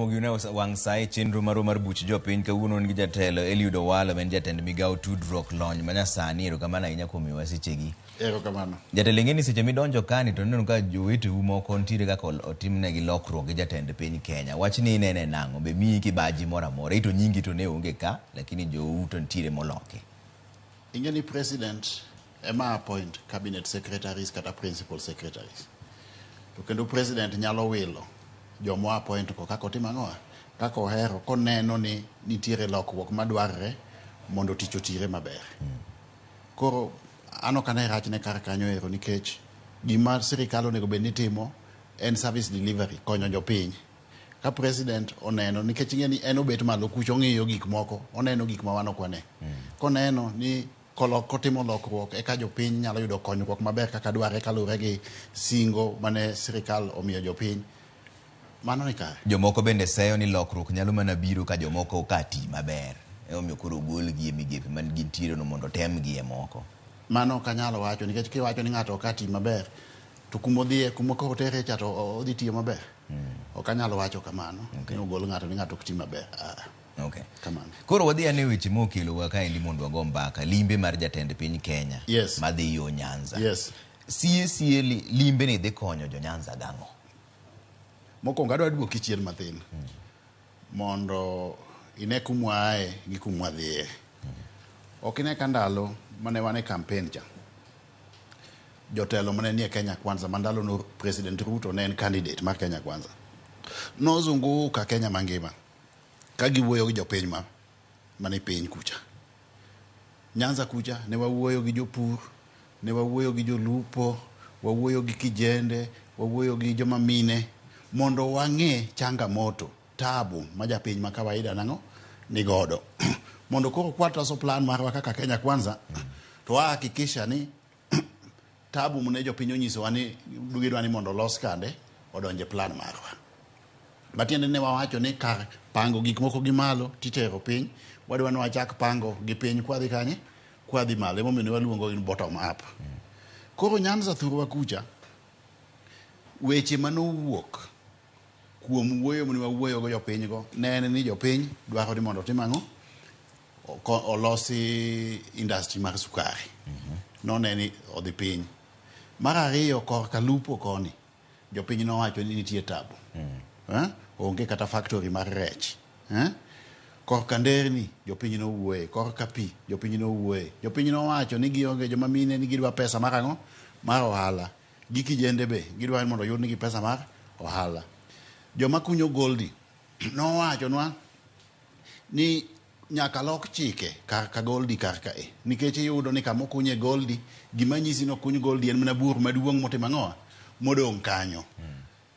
Ramogi une wang' sa e chenro marwa mar buch jopiny kawuono wan gi jatelo Eliud Owalo ma en jatend migawo tudruok lony manyasani. Erokamano ahinya kuom miyowa sechegi. Erokamano. Jatelo ing'e ni seche midonjo kani to ineno ka joweteu moko nitiere kaka otimnegi lokruok gi jatend piny Kenya. Wachni inene nang'o? Be miyi kibaji moro amora? Ito nyingi to ne onge ka, lakini jou to nitiere moloki. Ing'e ni president ema appoint cabinet secretaries kata principal secretaries. To kendo president nyalo wilo joma appoint go kaka otimo ang'owa? Kaka ohero koneno ni nitiere lokruok madwarre mondo tich otire maber. Koro an ok ane rachne kar kanyo ero nikech gima sirikal onego bed ni timo en service delivery, konyo jopiny. Ka president oneno nikech ing'e ni en obet malo kucho ong'iyo gik moko, oneno gik ma wan ok wane. Koneno ni kotimo lokruok eka jopiny nyalo yudo konyruok maber kaka dwarre kaluwore gi singo mane sirikal omiyo jopiny. Mano ni kare. Jomoko bende seyo ni lokruok nyalo mana biro ka jomoko ka ti maber. Emomiyo koro ogolgi e migepe man gintiere no mondo otemgi e moko. Mano ok anyal wacho nikech kiwacho ni ng'ato ok ati maber to kumodhiye kuma koro otere cha to odhi tiyo maber. Ok anyal wacho kamano ni ogol ng'ato ni ng'ato ok ti maber. Okay. Kamano. Koro wadhi ane weche mokelowa kaendi mondo wago mbaka. Limbe mar jatend piny Kenya madhi yo Nyanza. Sie sie limbe ni dhi konyo jo Nyanza gang'o? Mokwongo adwa duoki chien mathin mondo ine kumwaaye gi kumwadhiye. Ok ine ka ndalo mane wan e campaign cha, jotelo mane nie Kenya Kwanza ma ndalo no President Ruto ne en candidate mar Kenya Kwanza, nozunguka Kenya mangima ka giwuoyo gi jopiny ma mane piny kucha. Nyanza kucha ne wawuoyo gi jopur, ne wawuoyo gi jolupo, wawuoyo gi kijende, wawuoyo gi joma mine mondo wang'e changamoto, tabu ma japiny ma kawaida nang'o nigodo. Mondo koro kwaloso plan marwa kaka Kenya Kwanza to wahakikisha ni tabu mane jopiny onyisowa ni gidwa ni mondo olos kande odonje plan marwa. Matiende ne wawacho ni kar pango gik moko gi malo titero piny, wadwa ni wachak pango gi piny kwadhi kanye? Kwadhi malo. Emomiyo ne waluongo ni bottom up. Koro Nyanza thurwa kucha, weche manowuok kuom wuoyo mane wawuoyo go jopiny go ne en ni jopiny dwaro ni mondo otim ang'o? Olosi industry mar sukari. None ni odhi piny. Mar ariyo korka lupo koni, jopiny nowacho ni nitie tabu. Onge kata factory mar rech. Korka nderni, jopiny nowuoye. Korka pi, jopiny nowuoye. Jopiny nowacho ni gionge joma mine ni gidwa pesa mar ang'o? Mar ohala. Gi kijende be, gidwa ni mondo oyudnigi pesa mar ohala. Joma kunyo goldi, nowachonwa ni nyaka lok chike kar ka goldi kar ka e. Nikech iyudo ni kama okunye goldi, gima nyisi ni okuny goldi en mana bur maduong' motimo ang'owa? Modong' kanyo.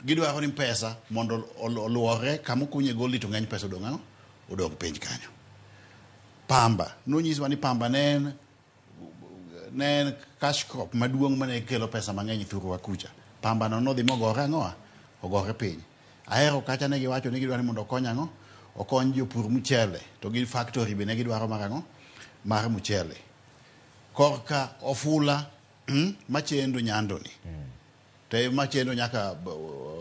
Gidwaro ni pesa mondo oluorre kama okunye goldi to ng'eny pesa odong' ang'o? Odong' piny kanyo. Pamba, nonyiswa ni pamba ne en cash crop maduong' mane kelo pesa mang'eny thurwa kucha. Pamba no nodhi mogore ang'owa? Ogore piny. Ahero kacha ne giwacho ni gidwaro ni mondo okony ang'o? Okony jopur mchele to gi factory be ne gidwaro mar ang'o? Mar mchele. Korka ofula machendo nyando ni. To machendo nyaka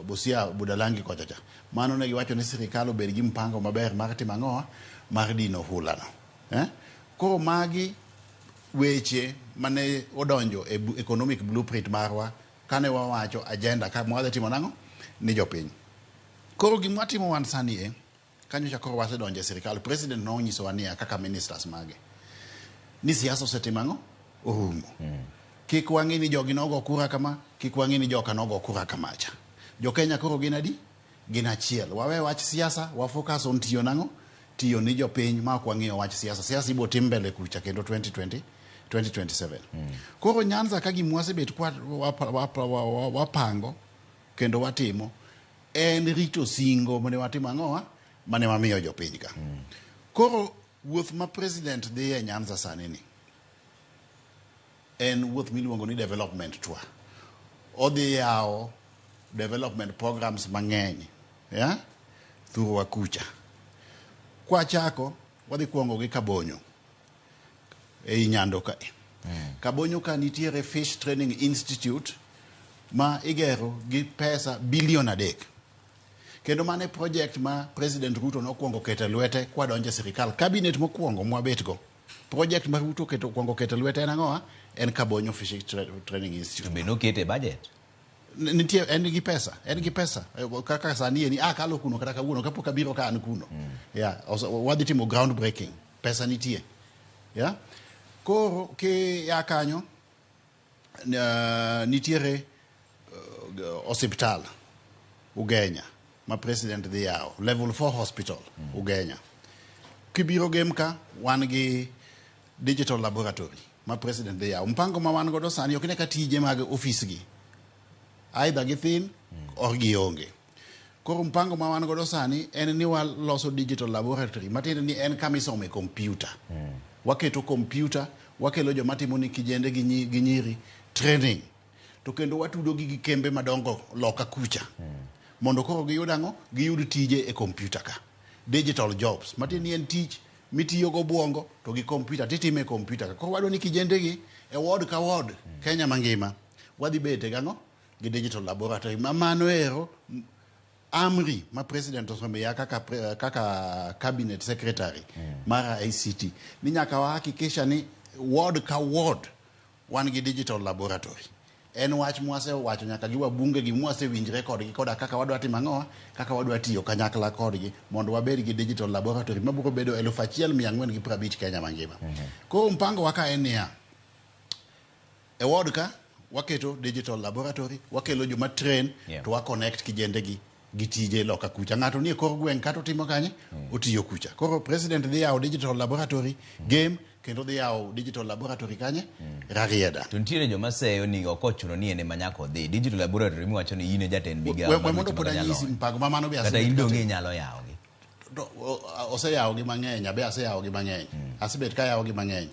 Busia Budalangi kocha cha. Mano ne giwacho ni sirikal obed gi mpango maber mar timo ang'owa? Mar dino ofula no. Koro magi weche mane odonjo e economic blueprint marwa kane wawacho agenda ka mwadhi timo nang'o ni jopiny. Koro gima watimo wan sani e kanyocha koro wasedonjo e sirikal, president nonyisowa niya kaka ministers mage ni siasa osetimo ang'o? Orumo. Kik wang'i ni jogi nogo kura kama, kik wang'i ni joka nogo kura kamacha. Jo Kenya koro gin adi? Gin achiel. Wawe wach siasa, wa focus on tiyo nang'o? Tiyo ni jopiny ma ok wang'iyo wach siasa. Siasa ibo tim mbele kucha kendo 2020, 2027. Koro Nyanza ka gima wasebet kwa wapango kendo watimo en rito singo mane watimo ang'owa mane wamiyo jopiny ka. Koro wuoth ma president dhi e Nyanza sani ni en wuoth miluongo ni development tour. Odhi yawo development programs mang'eny ya thurwa kucha. Kwachako wadhi kuongo gi Kabonyo ei Nyando ka. Kabonyo ka nitiere Fish Training Institute ma igero gi pesa bilion 3. Kendo mano e project ma President Ruto nokwongo keto e lwete kwadonjo e sirikal. Cabinet mokwongo mwabetgo, project ma Ruto oketo okwongo keto e lwete en ang'owa? En Kabonyo Fishing Training Institute. To be nokete e budget? Nitie, en gi pesa, en gi pesa. Kaka sani eni, akalo kuno kata kawuono, kapok abiro ka an kuno. Yeah, wadhi timo ground breaking. Pesa nitie. Yeah? Koro ki ya kanyo, nitiere osiptal Ugenya ma president dhi yawo, level 4 hospital Ugenya. Kibiro Gem ka, wan gi digital laboratory ma president dhi yawo. Mpango ma wan godo sani ok ine ka tije mag ofis gi either githin or gionge. Koro mpango ma wan godo sani en ni waloso digital laboratory, matiende ni en kama isome computer. Waketo computer, wakelo joma timo ni kijende gi nyiri training. To kendo watudo gi gi kembe madongo loka kucha. Mondo koro giyud ang'o? Giyud tije e computer ka. Digital jobs. Matiende ni en tich mitiyo go obwongo to gi computer titime e computer ka. Koro wadwa ni kijende gi e ward ka ward Kenya mangima wadhi bete gang'o? Gi digital laboratory. Ma mano ero amri ma president osemiya kaka cabinet secretary mar ICT ni nyaka wahakikisha ni ward ka ward wan gi digital laboratory. En wach mwasewacho nyaka gi wabunge gi mwasewinjre kodgi koda kaka wadwa timo ang'owa, kaka wadwa tiyo kanyakla kodgi mondo wabed gi digital laboratory mabiro bedo 1450 Kenya mangima. Koro mpango wa ka en niya, e ward ka waketo digital laboratory, wakelo joma train to wa connect kijende gi gi tije loka kucha. Ng'ato nie kor gweng' kata otimo kanye? Otiyo kucha. Koro president dhi yawo digital laboratory Gem, kendo dhi yawo digital laboratory kanye? Rarieda. To nitiere joma seyo ni ok ochuno ni en ema nyaka odhi. Digital laboratory miwacho ni in e jatend migawo We mar mondo weche pod mag anyisi nyalony. mpango ma mano be Kata asebet in donge katimo. inyalo yawogi. To, oseyawogi mang'eny, abe aseyawogi mang'eny. Asebet kayawogi mang'eny.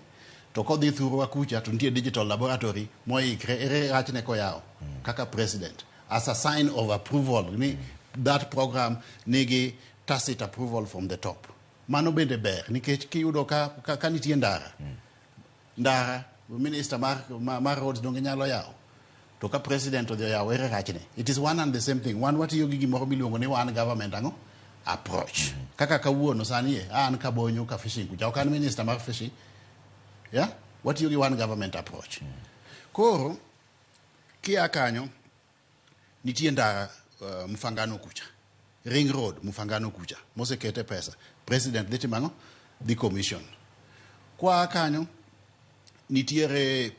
To kodhi thurwa kucha to nitie digital laboratory moikre, ere rachne koyawo kaka president as a sign of approval ni that program nigi tacit approval from the top. Mano bende ber nikech kiyudo ka nitie ndara, ndara minister mar roads donge nyalo yawo. To ka president odhi oyawo, ere rachne? It is one and the same thing. Wan watiyo gi gimoro miluongo ni one government ang'o? Approach. Kaka kawuono sani e, an Kabonyo ka fishing kucha, ok an minister mar fishing. Yeah? Watiyo gi one government approach. Koro, kia kanyo, nitie ndara Mfangano kucha. Ring road Mfangano kucha. Mosekete pesa. President dhi timo ang'o? Dhi commission. Kwa kanyo, nitiere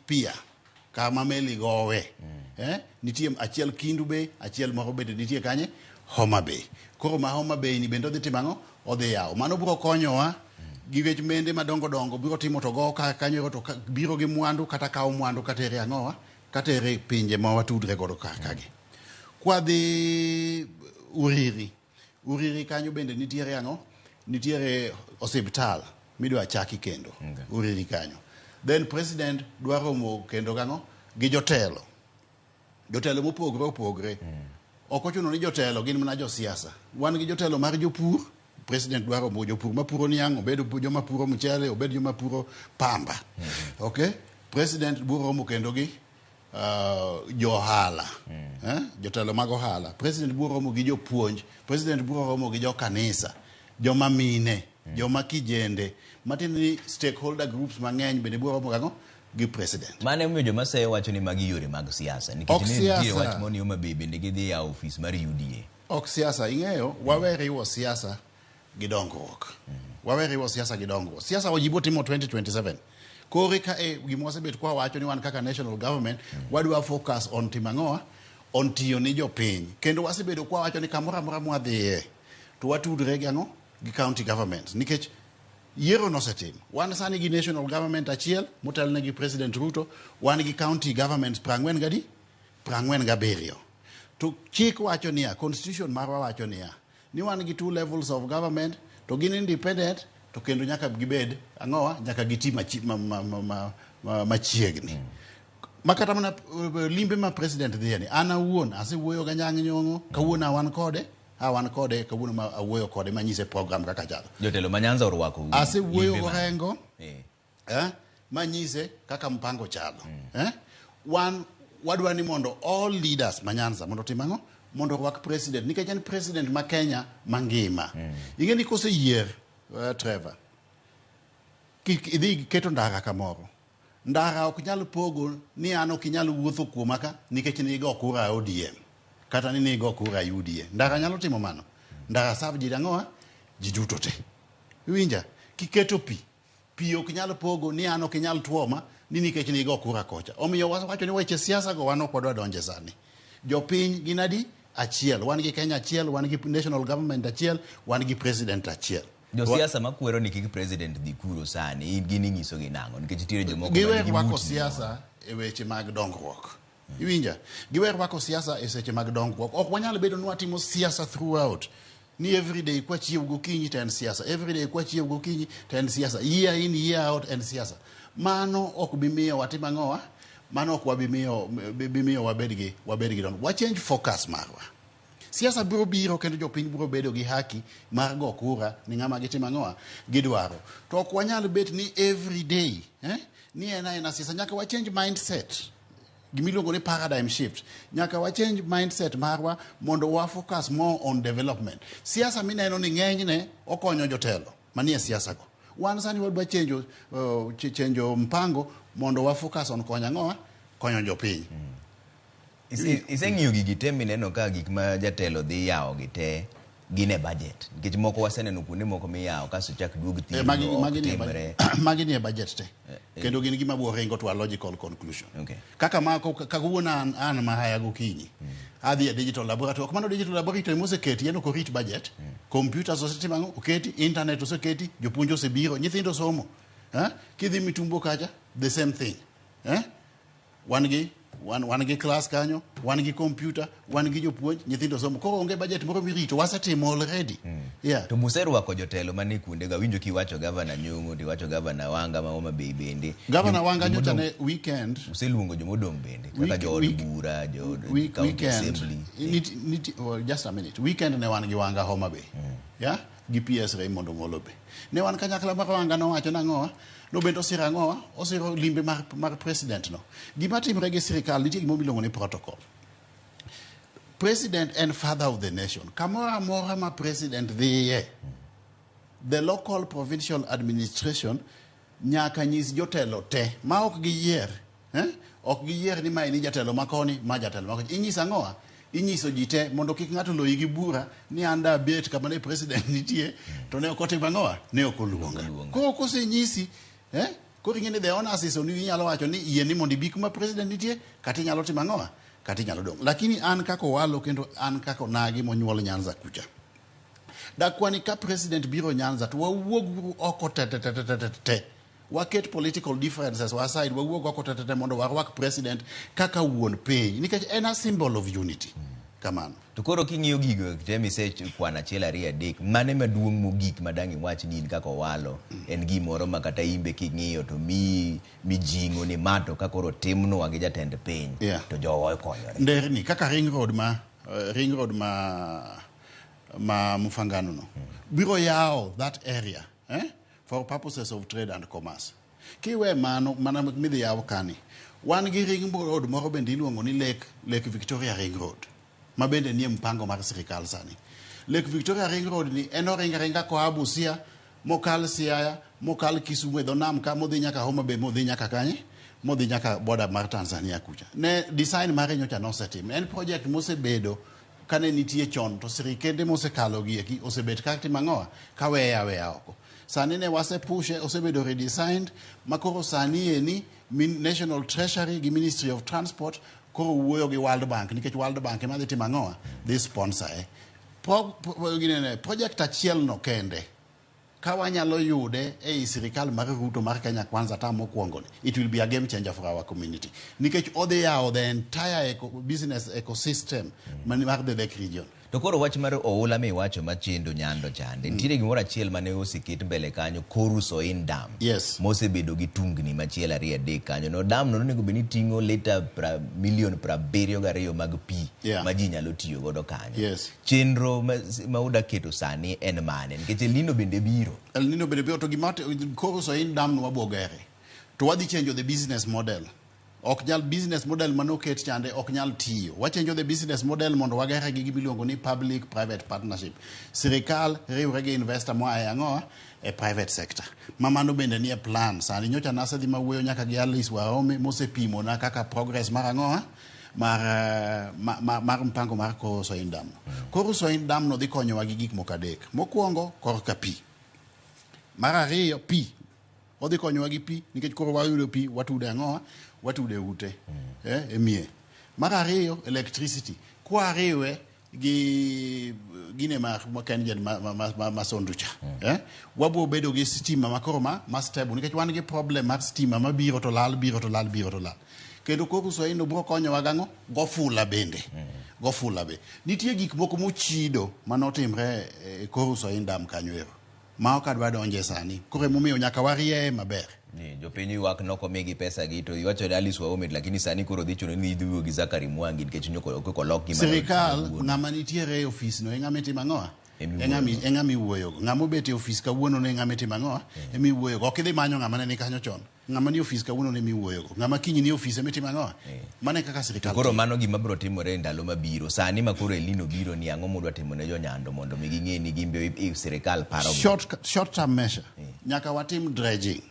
pia kama meli gowe. Nitie achiel Kindu Bay, achiel moro bende nitie kanye? Homa Bay. Koro ma Homa Bay ni bende odhi timo ang'o? Odhi yawo. Mano biro konyowa gi wech mende madongo dongo biro timo to gowo ka kanyo to biro gi mwandu kata kawo mwandu katere ang'owa? Katere pinje ma watudre godo kar kagi. Kwadhi Uriri. Uriri kanyo bende nitiere ang'o? Nitiere osiptal midwa chaki kendo. Uriri kanyo. Then president dwa romo kendo gang'o? Gi jotelo. Jotelo mopogre opogre. Ok ochuno ni jotelo gin mana josiasa. Wan gi jotelo mar jopur. President dwa romo jopur mapuro niang', obed joma puro mchele, obed joma puro pamba. Okay? President biro romo kendo gi jo ohala. Jotelo mag ohala. President biro romo gi jopuonj. President biro romo gi jo kanisa, joma mine, joma kijende. Matiende ni stakeholder groups mang'eny bende biro romo gang'o? Gi president. Mano emomiyo joma seyo wacho ni magi yore mag siasa. Nikech Ok ne nitie siasa. wach moro ni Homa Bay bende gidhi yawo ofis mar UDA. Ok siasa, ing'eyo, wawe riwo siasa gi dongruok. Wawe riwo siasa gi dongruok. Siasa wajibo timo 2027. Kore ka e gima wasebet kwa wacho ni wan kaka national government, wadwa focus on timo ang'owa? On tiyo ni jopiny. Kendo wasebedo kwa wacho ni kamoro amora mwadhiye, to watudre gi ang'o? Gi county government. Nikech yiero nosetim. Wan sani gi national government achiel, motelne gi President Ruto, wan gi county governments prang'wen gadi? 47. To chik wacho niya, constitution marwa wacho niya, ni wan gi two levels of government, to gin independent, to kendo nyaka gibed ang'owa, nyaka giti machiegni. Ma kata mana limbe ma president dhiye ni, an awuon asewuoyo gi Anyang' Nyong'o, kawuono wan kode, wan kode, kawuono ma awuoyo kode manyise program kaka chalo. Jotelo ma Nyanza orwako Asewuoyo limbe gi ma- Orengo, manyise kaka mpango chalo. Wan wadwa ni mondo all leaders ma Nyanza mondo otim ang'o? mondo orwak president nikech en president ma Kenya mangima. Ing'e ni koseyier Trevor, kik idhi keto ndara kamoro. Ndara ok nyal pogo ni an ok inyal wuotho kuoma ka nikech nigo kura ODM kata ni nigo kura UDA. Ndara nyalo timo mano. Ndara serve ji ang'owa? Ji duto te. Iwinja? Kiketo pi, pi ok nyal pogo ni an ok inyal tuoma ni nikech nigo kura kocha. Omiyo wawacho ni weche siasa go wan ok wadwa donje sani. Jopiny gin adi? Achiel. Wan gi Kenya achiel, wan gi national government achiel, wan gi president achiel. Josiasa makwero ni kik president dhi kuro sani, in gin inyisogi nang'o? Nikech nitiere jomoko Giwe man gi rwako muchni. siasa e weche mag dongruok. Iwinja? Giwe rwako siasa e seche mag dongruok. Ok wanyal bedo ni watimo siasa throughout. Ni everyday kwachiew gokinyi to en siasa. Everyday kwachiew gokinyi to en siasa. Year in, year out en siasa. Mano ok bi miyo watim ang'owa? Mano ok wabi miyo, bi miyo wabed gi dongruok. Wa change focus marwa. Siasa biro biro kendo jopiny biro bedo gi haki mar go kura ni ng'ama gitimo ang'owa gidwaro. To ok wanyal bet ni every day ni en aena siasa. Nyaka wa change mindset. Gimiluongo ni paradigm shift. Nyaka wa change mindset marwa mondo wa focus more on development. Siasa mineno ni ng'enyne okonyo jotelo manie siasa go. Wan sani wadwa chenjo mpango mondo wa focus on konyo ang'owa? Konyo jopiny. Iseng'iyo gigi te mineno ka gik ma jatelo dhi yawo gi te gin e budget. Nikech moko waseneno kuonde moko miyawo kasto chak duog thirno ok timre. Magi nie budget te. Kendo gin gima biro ringo to a logical conclusion. Kaka mako kawuono an mahaya gokinyi. Adhi e digital laboratory. Ok mano digital laboratory moseketi en ok orit budget. Computers osetimo ang'o? Oketi, internet oseketi, jopuonj osebiro, nyithindo somo. Kidhi Mitumbo kacha, the same thing. Wan gi class kanyo, wan gi computer, wan gi jopuonj, nyithindo somo. Koro onge budget moro mirito, wasetimo already. Yeah. To muserwako jotelo manie kuondego, awinjo kiwacho Gavana Nyong'o, tiwacho Gavana Wanga ma Homa Bay bende. Gavana Wanga nyocha ne weekend Useluongo jomodong' bende kaka jood bura, jood county weekend assembly. Oh, just a minute. Weekend ne wan gi Wanga Homa Bay. Yeah? Gi PS Raymond Omolo be. Ne wan kanyakla mar Wanga nowacho nang'owa? Nobende osiro ang'owa? Osiro limbe mar president no. Gima timre gi sirikal nitie gima iluongo ni protocol. President en father of the nation. Kamoro amora ma president dhiye, the local provincial administration nyaka nyis jotelo te ma ok giyier Ok giyier ni mae ni jatelo makoni, ma jatelo makoni. Inyiso ang'owa? Inyiso ji te mondo kik ng'ato loyi gi bura ni an da bet kama ne president nitie to ne ok otimo ang'owa? Ne ok oluonga. Koro kosenyisi, Koro ing'e ni the onus is on you, inyalo wacho ni yie ni mondo ibi kuma president nitie kata inyalo timo ang'owa? Kata inyalo dong'. Lakini an kaka Owalo kendo an kaka onagi monyuol Nyanza kucha. Dakwani ka president biro Nyanza to wawuog oko te te te te te te te. Waket political differences aside, wawuog oko te te te mondo warwak president kaka wuon piny. Nikech en a symbol of unity. Kamano. To koro king'iyo gigo te misekwano achiel ariyo adek, mane maduong' mogik ma dang' iwach ni in kaka Owalo en gimoro ma kata imbe king'iyo to miyi mijing'o ni ma to ka koro timnwa gi jatend piny to jowa okonyore. Nderni kaka ring road ma Mufangano no biro yawo that area for purposes of trade and commerce. Kiwe mano mana midhi yaw kani, wan gi ring road moro bende iluongo ni Lake Victoria Ring Road ma bende nie mpango mar sirikal sani. Lake Victoria Ring Road ni en oringa ringa koa Busia mokal Siaya mokal Kisumu e dho nam ka modhi nyaka Homa Bay modhi nyaka kanye modhi nyaka border mar Tanzania kucha. Ne design mare nyocha nosetim. En project mosebedo kane nitie chon to sirikende mosekalo gi eki osebet ka timo ang'owa ka weye aweya oko. Sani ne wasepushe osebedo redesigned ma koro sani eni National Treasury gi Ministry of Transport koro wuoyo gi World Bank nikech World Bank ema dhi timo ang'owa dhi sponsor e. Project achiel no kende ka wanyalo yude ei sirikal mar Ruto mar Kenya Kwanza term mokwongo ni it will be a game changer for our community nikech odhi yawo the entire business ecosystem mar the Lake Region. To koro wach mar oula miwacho machendo nyando chande, nitiere gimoro achiel mane oseket mbele kanyo, Koru Soin Dam. Mosebedo gi tungni machiel ariyo adek kanyo. No dam no nonego bed ni ting'o lita milion 72 mag pi ma ji nyalo tiyo godo kanyo. Chenro ma uda keto sani en mane? Nikech El Nino bende biro. El Nino bende biro to gima Koru Soin Dam no wabiro gere. To wadhi change the business model. Ok nyal business model manoket chande ok nyal tiyo. Wachenjo the business model mondo wagere gi gima iluongo ni public private partnership. Sirikal riwre gi investor moa e ang'o? E private sector. Ma mano bende nie plan. Sani nyocha nasedhi mawuoyo nyaka gi Alice Wahome mosepimona kaka progress mar ang'o? Mar, ma, ma, mar mpango mar Koru Soin Dam. Koru Soin Dam no dhi konyowa gi gik moko adek. Mokwongo, korka pi. Mar ariyo, pi. Odhi konyowa gi pi nikech koro wayudo pi watude ang'owa watude ute e mier. Mar ariyo, electricity. Kwariwe gi gine ma KenGen ma Sondu cha wabro bedo gi stima ma koro ma stable nikech wan gi problem mar stima mabiro to lal, biro to lal, biro to lal. Kendo Koru Soin no bro konyowa gang'o? Gofula bende. Gofula be. Nitie gik moko mochido manotimre e Koru Soin Dam kanyo ero. Ma ok adwa donje sani. Koro emomiyo nyaka warieye maber. Ni jopiny ywak nok omigi pesa gi to iwacho ni Alice Wahome lakini sani koro dhi chuno ni idhi wuoyo gi Zachary Mwangi nikech nyoko ok olok gima Sirikal ng'ama nitiere e ofis no e ng'ama itimo ang'o? E ng'ama iwuoyogo. Ng'ama obet e ofis kawuono no e ng'ama itimo ang'o? Ema iwuoyogo. Ok idhi manyo ng'ama ne ni kanyo chon. Ng'ama ni ofis kawuono ne miwuoyogo. Ng'ama kiny ni ofis ema itimo ang'o? Mano e kaka sirikal. Koro mano gima biro timore e ndalo mabiro. Sani ma koro Elnino biro ni ang'o mudwa timo ne jonyando mondo mi ging'e ni gin be sirikal paro. Short term measure. Nyaka watim dredging.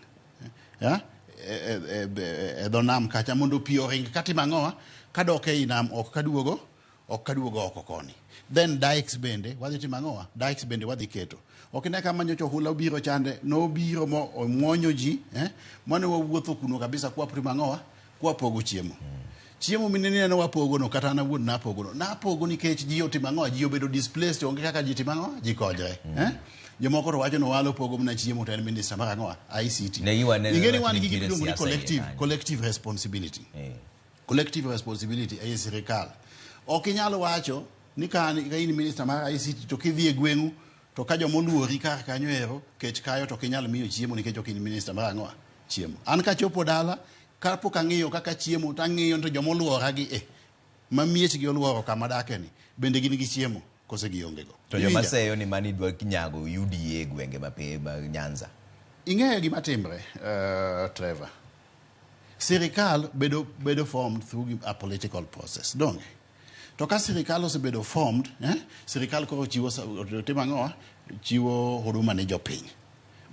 E dho nam kacha mondo pi oring katimo ang'o? Kadok ei nam ok kaduogo. Ok kaduogo oko koni. Then dikes bende wadhi timo ang'o? Dikes bende wadhi keto. Ok ine kama nyocha ohula obiro chande, nobiro mo omwonyo ji, mane wawuotho kuno kabisa kwa timo ang'o? Kwa pogo chiemo. Chiemo mineno wapogo no kata an awuon napogo no. Napogo nikech ji otimo ang'o? Ji obedo displaced, onge kaka ji timo ang'o? Ji konyre. Jomoko to wacho ni Owalo pogo mana chiemo to en minister mar ang'o? ICT. Ing'e ni wan gi gima iluongo ni collective responsibility. Collective responsibility ei sirikal. Ok inyal wacho ni ka in minister mar ICT to kidhi e gweng'u to ka joma oluori kar kanyo ero kech kayo to ok inyal miyo chiemo nikech ok in minister mar ang'o? Chiemo. An kachopo dala kapok ang'iyo kaka chiemo to ang'iyo to joma oluora gi ma miechgi oluoro kama adake ni bende gin gi chiemo kose gionge go. To joma seyo ni mani dwa nyago UDA e gwenge ma Nyanza. Ing'eyo gima timre, Trevor. Sirikal bedo formed through a political process, donge? To ka sirikal osebedo formed, sirikal koro chiwo timo ang'o? Chiwo huduma ne jopiny.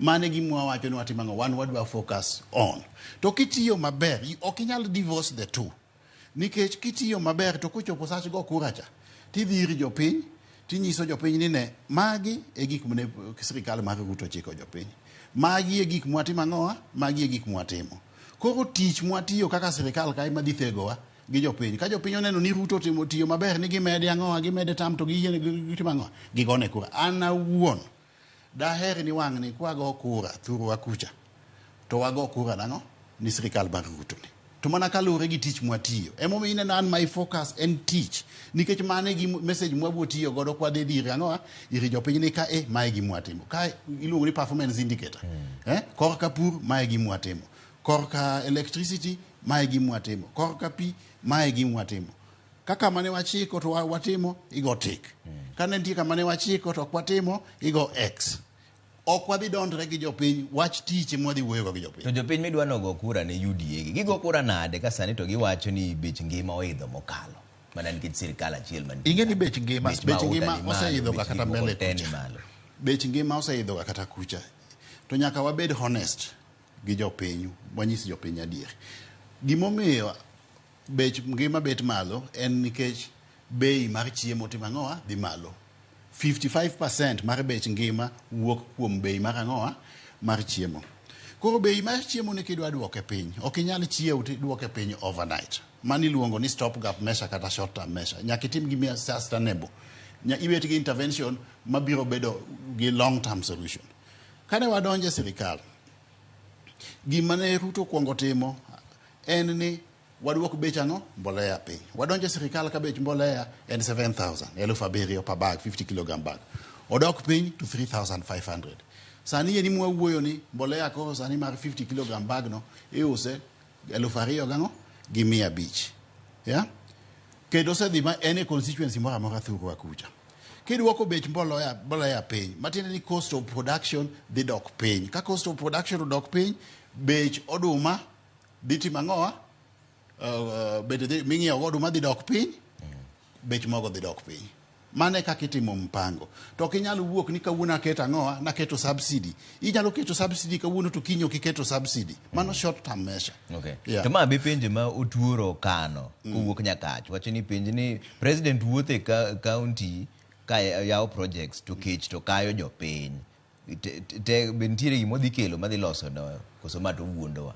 Mane gima wawacho ni watimo ang'o? Wan wadwa focus on. To kitiyo maber, ok inyal divorce the two. Nikech kitiyo maber to kochopo sach go kura cha, tidhi ir jopiny, tinyiso jopiny ni ne, magi e gik mane sirikal mar Ruto chiko jopiny. Magi e gik mwatimo ang'owa, magi e gik mwatimo. Koro tich mwatiyo kaka sirikal kae madhi thegowa gi jopiny. Ka jopiny oneno ni Ruto timo tiyo maber ni gimede ang'owa, gimede tam to giyiene gitimo ang'owa, gigone kura. An awuon daher ni wang'ni kwago kura thurwa kucha to wago kura nang'o ni sirikal mar Ruto ni. To mana kaluwore gi tich mwatiyo. Emomiyo ineno an my focus en tich. Nikech mano e gi message mwabiro tiyo godo kwadhi ir ang'owa, ir jopiny ni ka mae gima watimo. Ka iluongo ni performance indicator. Korka pur, mae gima watimo. Korka electricity, mae gima watimo. Korka pi, mae gima watimo. Kaka mane wachiko to watimo, igo tick. Ka ne nitie kama ne wachiko to ok watimo, igo X. Ok wadhi dondre gi jopiny, wach tich ema wadhi wuoyogo gi jopiny. To jopiny midwa nogo kura ne UDA gi, gigo kura nade ka sani to giwacho ni bech ngima oidho mokalo? Mana nikech sirikal achiel mantie. Ing'e ni bech ngima, Bech bech mauta ngima ni malo, oseidho bech ga kata gik moko mbele te ni kucha. malo. Bech ngima oseidho ga kata kucha. To nyaka wabed honest gi jopiny, wanyis jopiny adier. Gimomiyo bech ngima bet malo en nikech bei mar chiemo timo ang'owa dhi malo. 55% mar bech ngima wuok kuom bei mar ang'owa mar chiemo. Koro bei mar chiemo ni kidwa duoke piny, ok inyal chiew to iduoke piny overnight. Mano iluongo ni stop gap measure kata short term measure. Nyaka itim gima sustainable. Ibet gi intervention mabiro bedo gi long term solution. Kane wadonjo e sirikal, gima ne Ruto okuongo timo en ni waduok bech ang'o? Mbolea piny. Wadonjo e sirikal ka bech mbolea en 7,000, 7,000 per bag, 50 kilogram bag. Odok piny to 3,500. Sani yeni mwawuoyo ni mbolea koro sani mar 50 kilogram bag no iuse eluf ariyo gang'o? Gi mia abich. Yeah? Kendo osedhi ma en e constituency moro amora thurwa kucha. Kiduoko bech mbolea piny, matiende ni cost of production dhi dok piny. Ka cost of production odok piny, bech oduma dhi timo ang'owa? Bende ming'iewo go oduma dhi dok piny, bech mogo dhi dok piny. Mano e kaka itimo mpango. To ok inyal wuok ni kawuono aketo ang'owa, naketo subsidy. Inyalo keto subsidy kawuono to kiny ok iketo subsidy. Mano short term measure. Okay. Yeah. To ma be penjo ma otuoro kano kowuok Nyakach wacho ni penj ni president wuotho e county ka yawo projects to kech to kayo jopiny. Te, be nitiere gima odhi kelo madhi loso no koso ma to wuondowa?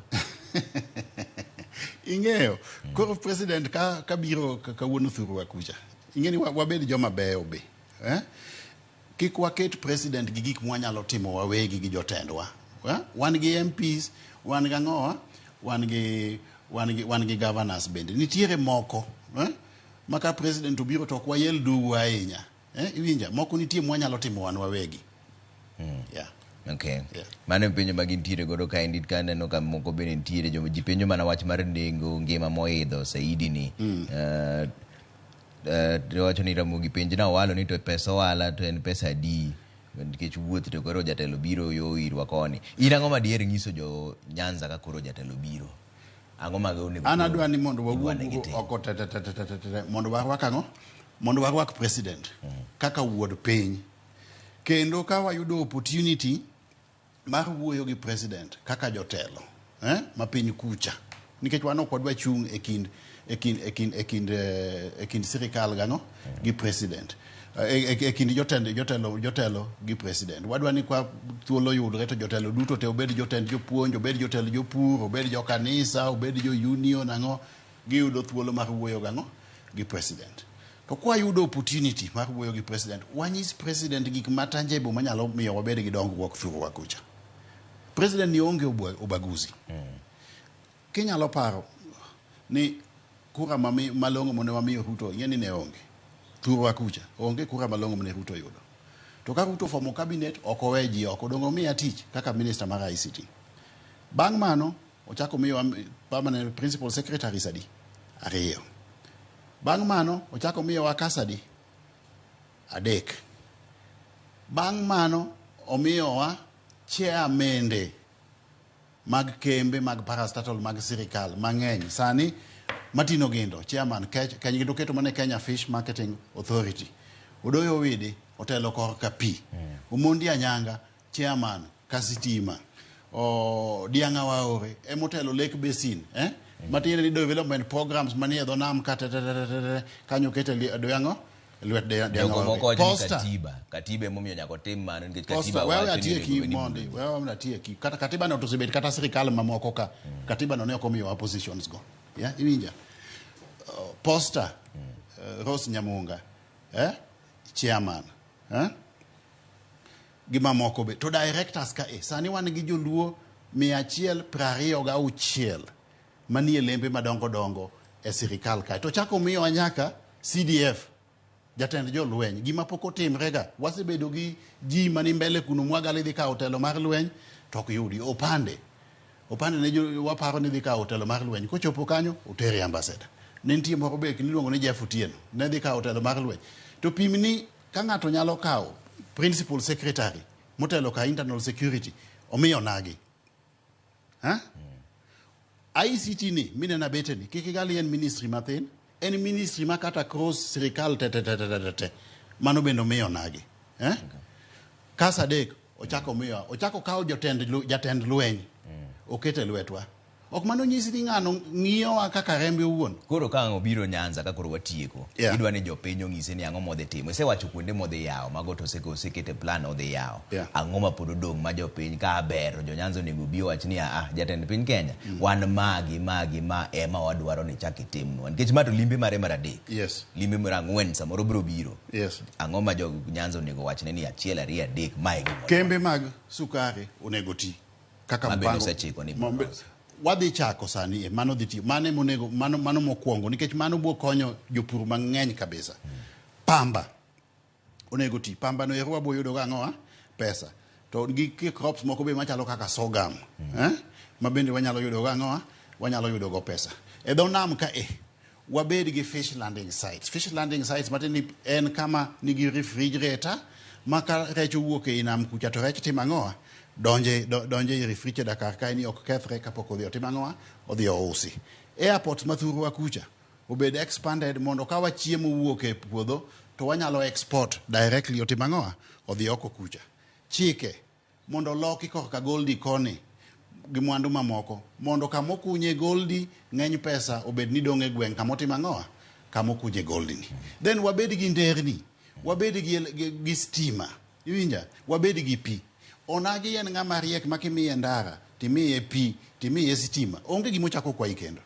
Ing'eyo, koro president ka biro kawuono thurwa kucha, ing'e ni wabed joma beyo be. Eh? Kik waket president gi gik mwanyalo timo wawegi gi jotendwa. Eh? Wan gi MPs, wan gi ang'owa, wan gi governors bende. Nitiere moko, eh? Ma ka president obiro to ok wayel dugu ahinya. Eh? Iwinja, moko nitie mwanyalo timo wan wawegi. Yeah. Okay. Yeah. Mano e penjo ma gintiere godo kaendi ka aneno ka moko bende nitiere joma ji penjo mana wach mar nengo ngima moidho saidi ni. To wacho ni Ramogi penj na Owalo ni to pesa ohala to en pesa adi nikech wuoth to koro jatelo biro yo irwa koni. In ang'o ma diher nyiso jo Nyanza ka koro jatelo biro? Ang'o ma onego An koro adwa ni mondo idwa wawuog ni gitim? oko te te te te te te te mondo warwak ang'o? Mondo warwak president kaka wuod piny. Kendo ka wayudo opportunity mar wuoyo gi president kaka jotelo, ma piny kucha. Nikech wan ok wadwa chung' e kind sirikal gang'o gi president. E kind jotend jotelo jotelo gi president. Wadwa ni kwa thuolo yudre to jotelo duto te obed jotend jopuonj, obed jotend jopur, obed jo kanisa, obed jo union ang'o, giyudo thuolo mar wuoyo gang'o gi president. To kwayudo opportunity mar wuoyo gi president, wanyis president gik ma tangible manyalo miyo wabed gi dongruok thurwa kucha. President ni onge ubaguzi. Kinyalo paro ni kura malong'o mane wamiyo Ruto, ing'e ni ne onge. Thurwa kucha, onge kura malong'o mane Ruto yudo. To ka Ruto formo cabinet, ok owe ji oko. Donge omiya tich kaka minister mar ICT. Bang' mano, ochako miyowa permanent principal secretaries adi? Ariyo. Bang' mano, ochako miyowa kas adi? Adek. Bang' mano, omiyowa chairmende mag kembe mag parastatal mag sirikal mang'eny. Sani Martin Ogindo, chairman Kenya kendo oketo mana e Kenya Fish Marketing Authority. Odoyo Owidi otelo korka pi. Omondi Anyanga, chairman Kasitima. O Diang'a Waore emotelo Lake Basin, eh? Matiende ni development programs manie dho nam ka te te te te te kanyo kete Diang'o lwet Diang'a Jogo moko Waore. wacho ni Posta. katiba emomiyo nyaka otim mano nikech Posta, katiba wewe wacho ni atieki onego bed ni mondi, wewe mondo atieki. Kata katiba no to osebet kata sirikal mamoko ka. Katiba no ne ok omiyowa positions go. Yeah, iwinja? Posta, Rose Nyamunga, eh? Chairman, eh? Gi mamoko be. To directors ka e, sani wan gi joluo 126 manie lembe madongo dongo e sirikal kae. To chako miyowa nyaka CDF, jatend jolweny. Gima pok otimre ga, wasebedo gi ji mani mbele kuno mwagali dhi kawo telo mar lweny to ok yudi. Opande ne waparo ni dhi kawo telo mar lweny. Kochopo kanyo, otere ambassador. Ne nitie moro be niluongo ni Jeff Otieno, ne dhi kawo telo mar lweny. To pim ni ka ng'ato nyalo kawo principal secretary motelo ka internal security, omiyo nagi. Ha? ICT ni mineno abete ni kik igal en ministry mathin, en ministry ma kata cross sirikal te te te te te te mano bende omiyo nagi, eh? Kas adek ochako miyo ochako kawo jotend jatend lweny okete lwetwa. Ok mano nyisi ni ng'ano ng'iyowa kaka rembe owuon. Koro ka ang' obiro Nyanza ka koro watieko, idwa ni jopiny ong'ise ni ang'o modhi timo. Isewacho kuonde modhi yawo, mago to osekete plan odhi yawo. Ang'o ma pod odong' ma jopiny ka ber to jo Nyanza onego obi owach ni aa jatend piny Kenya, wan magi magi ma ema wadwaro ni chak itimnwa. Nikech ma to limbe mare mar adek. Limbe mar ang'wen samoro biro biro. Ang'o ma jo Nyanza onego wachne ni achiel ariyo adek ma e gima wadwaro. Kembe mag sukari onego ti kaka Ma bende mpango osechiko ni biro loso. Wadhi chako sani e mano dhi tiyo mano emonego mano mokwongo nikech mano biro konyo jopur mang'eny kabisa. Pamba onego ti pamba no ero wabo yudo go ang'o pesa to gi crops moko be machalo kaka sorghum, eh? Ma bende wanyalo yudo go ang'o wanyalo yudo go pesa e dho nam ka e wabed gi fish landing sites. Fish landing sites matiende ni en kama nigi refrigerator ma ka rech owuok ei nam kucha to rech timo ang'o donje donje e refrigerator kar kae ni ok kethre kapok odhi otim ang'o odhi ousi. Airport ma thurwa kucha obed expanded mondo ka wachiemo wuok e puodho to wanyalo export directly otim ang'owa odhi oko kucha. Chike mondo oloki korka goldi koni gi mwandu mamoko mondo kama okunye goldi ng'eny pesa obed ni dong' e gweng' kama otim ang'owa kama okunye goldi ni. Then wabed gi nderni, wabed gi, gi, gi stima, iwinja, wabed gi pi. Onagi en ng'ama riek ma kimiye ndara, timiye pi, timiye sitima, onge gima ochako kwayi kendo.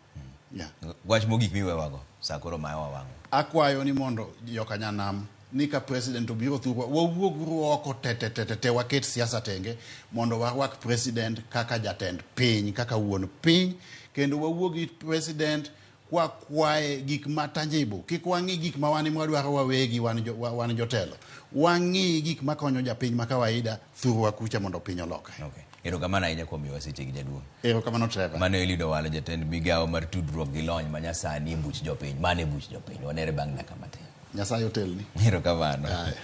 Yeah. Wach mogik miwewago sa koro mayowa wang'o. Akwayo ni mondo jokanyanam ni ka president obiro thurwa wawuog oko te te te te te waket siasa tenge mondo warwak president kaka jatend piny kaka wuon piny kendo wawuog gi president kwakwaye gik ma tangible kik wang'i gik ma wan ema wawegi wan, jo, wan jotelo wang'i gik makonyo japiny ma kawaida thurwa kucha mondo piny olokre. Okay. Erokamano ahinya kuom miyowa sechegi jaduong'. Erokamano Trevor. Mano Eliud Owalo jatend migawo mar tudruok gi lony manyasani e buch jopiny. Mano e buch jopiny. Wanere bang' dakika matin. Nyasaye otelni. Erokamano. Aya.